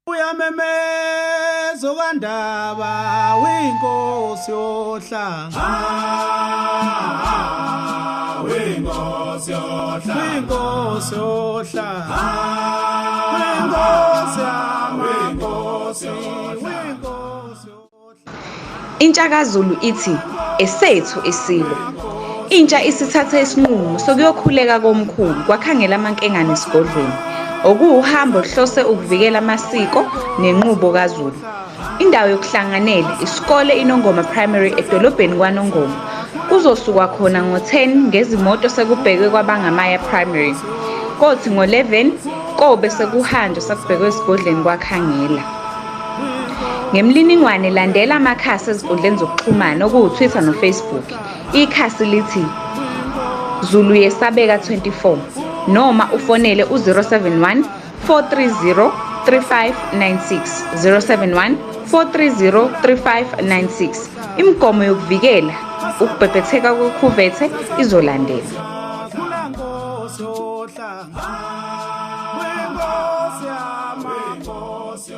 Uyamemeza okandaba winkosi yohlanga. Winkosi yohlanga. Winkosi yohlanga. Winkosi yamakhosi. Winkosi yohlanga. Intsha kaZulu ithi esethu isilo. Intsha isithathe isinqumo sokuyokhuleka komkhulu kwakhangela amankengane esigodlweni, okuwuhambo oluhlose ukuvikela amasiko nenqubo kaZulu. Indawo yokuhlanganela isikole iNongoma Primary edolobheni kwaNongoma. Kuzosukwa khona ngo-10 ngezimoto sekubhekwe kwaBangamaya Primary. Kothi ngo-11 kobe sekuhanjwa sekubhekwe esigodlweni kwaKhangela. Ngemininingwane landela amakhasi ezinkundleni zokuxhumana okuwu-Twitter noFacebook. Ikhasi lithi Zulu Yesabeka 24 noma ufonele u-071 430 3596 071 430 3596. Imigomo yokuvikela ukubhebhetheka kwekhuvethe izolandelwa. Khula nkosi yohlanga. Winkosi yamakhosi.